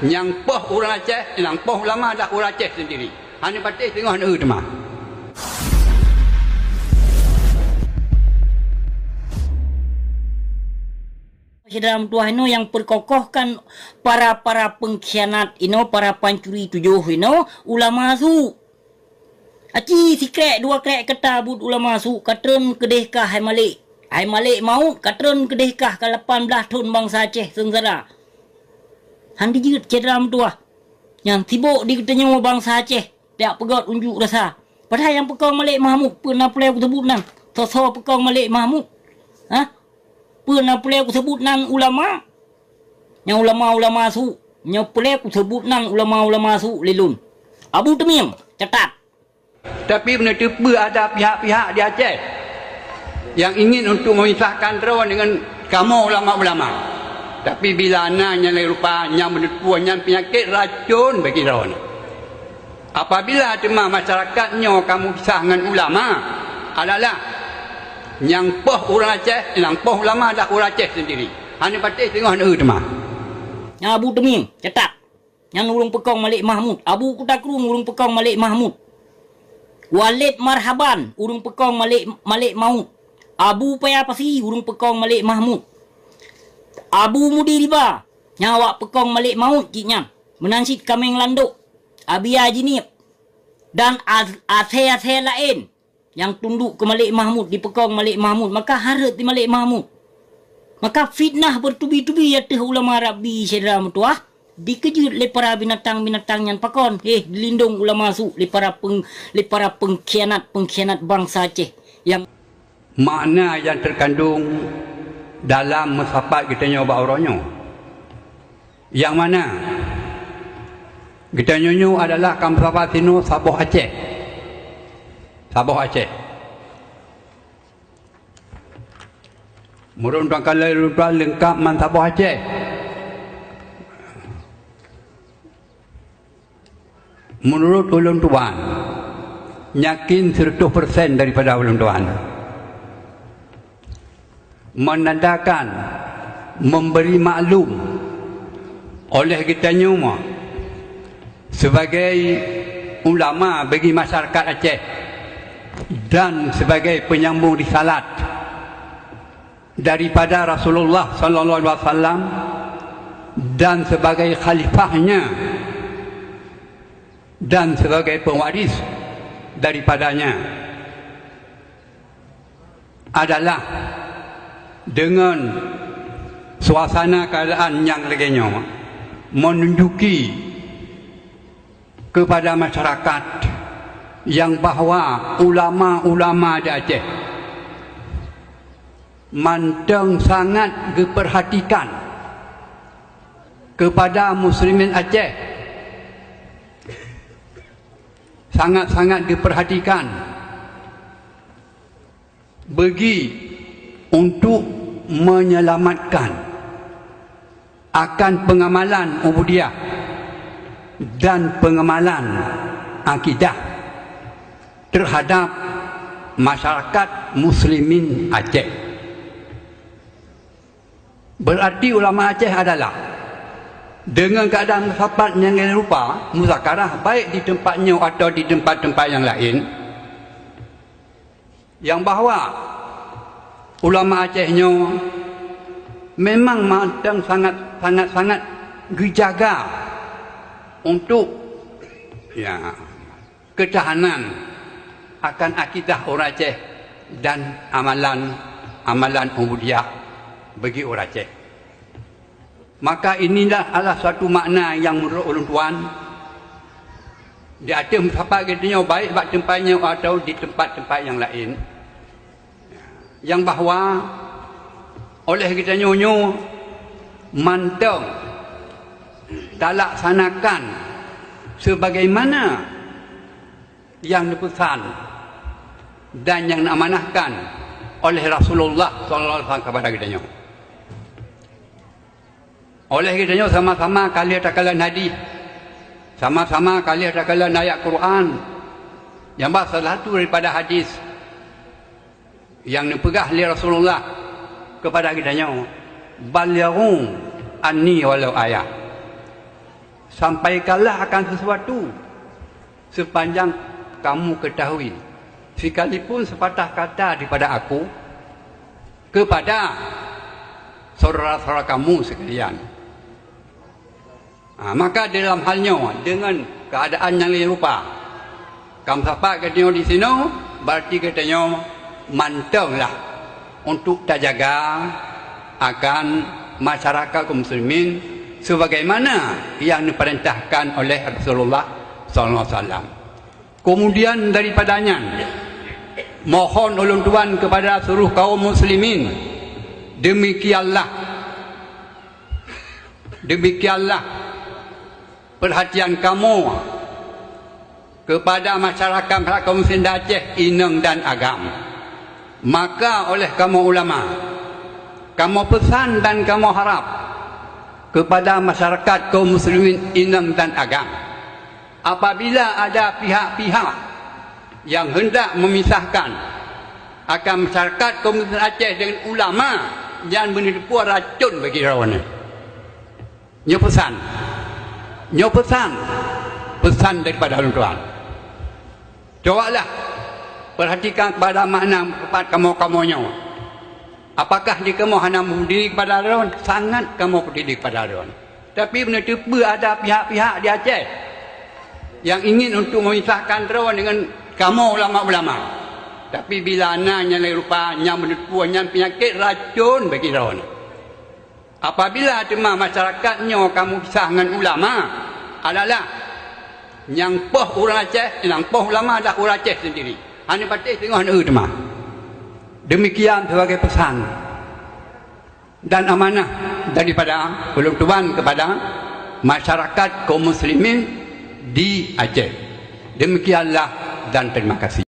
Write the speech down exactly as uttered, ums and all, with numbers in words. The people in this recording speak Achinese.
Nyang poh ureuëng Aceh, nyang poh ulama adalah ureuëng Aceh sendiri. Hana patéh singoh na teuma. Syedara meutuah inoe nyang peukokohkan para-para pengkhianat inoe, para pancuri tujoh inoe, ulama su. Aci sikrek dua krek kata buet ulama su ka treun keudeh kah hai Malek. Hai Malek Maut ka treun keudeh kah ka lapan blaih thon bansa Aceh seungsara. Han dijeuet syedara meutuah. Nyan sibok di geutanyoe bansa Aceh, tajak peugét unjuk rasa. Padahai nyang peukong Malek Mahmud, peue na peureulée kuseubut nan? Soe-soe peukong Malek Mahmud? Hah? Peue na peureulée kuseubut nan ulama? Nyang ulama-ulama su, nyang peureulée kuseubut nan ulama-ulama su lé lôn. Abu Teumim, catat. Tapi beuneuteupeu ada pihak-pihak di Aceh yang ingin untuk memisahkan droe dengan kamoe ulama-ulama. Tapi bila na nyang lagée rupa nyang beuneuteupeu nyan peunyakét racon bagi droe nyan. Apabila teuma masyarakat nyoe kamoe pisah ngon ulama, adalah nyang poh ureuëng Aceh, nyang poh ulama adalah ureuëng Aceh sendiri. Hana patéh singoh na teuma. Nyan Abu Teumim, catat. Nyan ureuëng peukong Malek Mahmud. Abu Kuta Krueng ureuëng peukong Malek Mahmud. Walid Marhaban ureuëng peukong Malek, Malek Maut. Abu Paya Pasi ureuëng peukong Malek Mahmud. Abu Mudi Riba nyang awak peukong Malek Maut cit nyan. Meunan cit Kaméng Landok, Abia Jinieb, dan as-, asée-asée laén. Nyang tunduk keu Malek Mahmud, dipeukong Malek Mahmud, maka hareuet di Malek Mahmud. Maka fitnah beutubi-tubi ateueh ulama Rabbi syedara meutuah, dikeujeuet lé para binatang-binatang nyan pakon, eh, dilindong ulama su lé para peng-, lé para pengkhianat-pengkhianat bansa Aceh nyang. Makna nyang teukandong dalam meusapat geutanyoe bak uroe nyoe. Nyang mana? Geutanyoe nyoe adalah ka meusapat sinoe saboh Aceh. Saboh Aceh. Meureuntang ka lheueh lôn tuan leungkab man saboh Aceh. Meunurot ulôn tuan, yakin seratus persen daripada ulôn tuan, menandakan, memberi maklum oleh geutanyoe sebagai ulama bagi masyarakat Aceh dan sebagai penyambung risalat daripada Rasulullah sallallahu alaihi wasallam dan sebagai khalifahnya dan sebagai pewaris daripadanya adalah dengan suasana keadaan nyang lagée nyoe menunjuki kepada masyarakat yang bahwa ulama-ulama di Aceh mantong sangat geupeurhatikan kepada muslimin Aceh, sangat-sangat geupeurhatikan bagi untuk menyelamatkan akan pengamalan ubudiyah dan pengamalan akidah terhadap masyarakat muslimin Aceh. Berarti ulama Aceh adalah dengan keadaan meusapat nyang rupa muzakarah baik di tempat nyoe atau di tempat-tempat yang lain, yang bahwa ulama Aceh nyoe memang mantong sangat, sangat-sangat geujaga untuk, ya, ketahanan akan akidah ureuëng Aceh dan amalan-amalan ubudiyah bagi ureuëng Aceh. Maka inilah salah satu makna yang menurut ulôn tuan di ateueh meusapat geutanyoe baik bak teumpat nyoe atau di tempat-tempat yang lain, yang bahwa oleh geutanyoe nyoe mantong talaksanakan sebagaimana yang dipesan dan yang diamanahkan oleh Rasulullah sallallahu alaihi wasallam kepada geutanyoe. Oleh geutanyoe sama-sama ka lheueh takalon hadis, sama-sama ka lheueh takalon ayat Quran, nyang bah salah satu daripada hadis nyang neupeugah lé Rasulullah kepada geutanyoe, "Ballighu anni walau ayah." Sampaikanlah akan sesuatu sepanjang kamu ketahui, sekalipun sepatah kata daripada aku, kepada saudara-saudara kamu sekalian. Ha, maka dalam hal nyoe, dengan keadaan nyang lagée rupa, ka meusapat geutanyoe di sinoe, berarti geutanyoe mantong lah untuk tajaga akan masyarakat kaum muslimin sebagaimana yang diperintahkan oleh Rasulullah sallallahu alaihi wasallam. Kemudian daripada nyan, mohon ulôn tuan kepada seluruh kaum muslimin, demikianlah, demikianlah perhatian kamu kepada masyarakat, masyarakat muslim di Aceh, inong dan agam. Maka oleh kamoe ulama, kamoe pesan dan kamoe harap kepada masyarakat kaum muslimin inong dan agam, apabila ada pihak-pihak yang hendak memisahkan akan masyarakat kaum muslimin Aceh dengan ulama, nyan beuneuteupeu racun bagi droeneuh. Nyoe peusan. Nyoe peusan. Peusan daripada ulôn tuan. Cobalah perhatikan kepada makna teumpat kamoe-kamoe nyoe. Apakah di kamoe hana meupeduli kepada droen? Sangat kamoe peduli kepada droen. Tapi beuneuteupeu ada pihak-pihak di Aceh yang ingin untuk memisahkan droen dengan kamoe ulama-ulama. Tapi bila na nyang lagée rupa, nyang beuneuteupeu nyan peunyakét racun bagi droen. Apabila teuma masyarakat nyoe kamoe pisah ngon ulama, adalah nyang poh ureuëng Aceh, nyang poh ulama adalah ureuëng Aceh sendiri. Hana patéh teungoh na teuma. Demikian sebagai pesan dan amanah daripada ulôn tuan kepada masyarakat kaum muslimin di Aceh. Demikianlah dan terima kasih.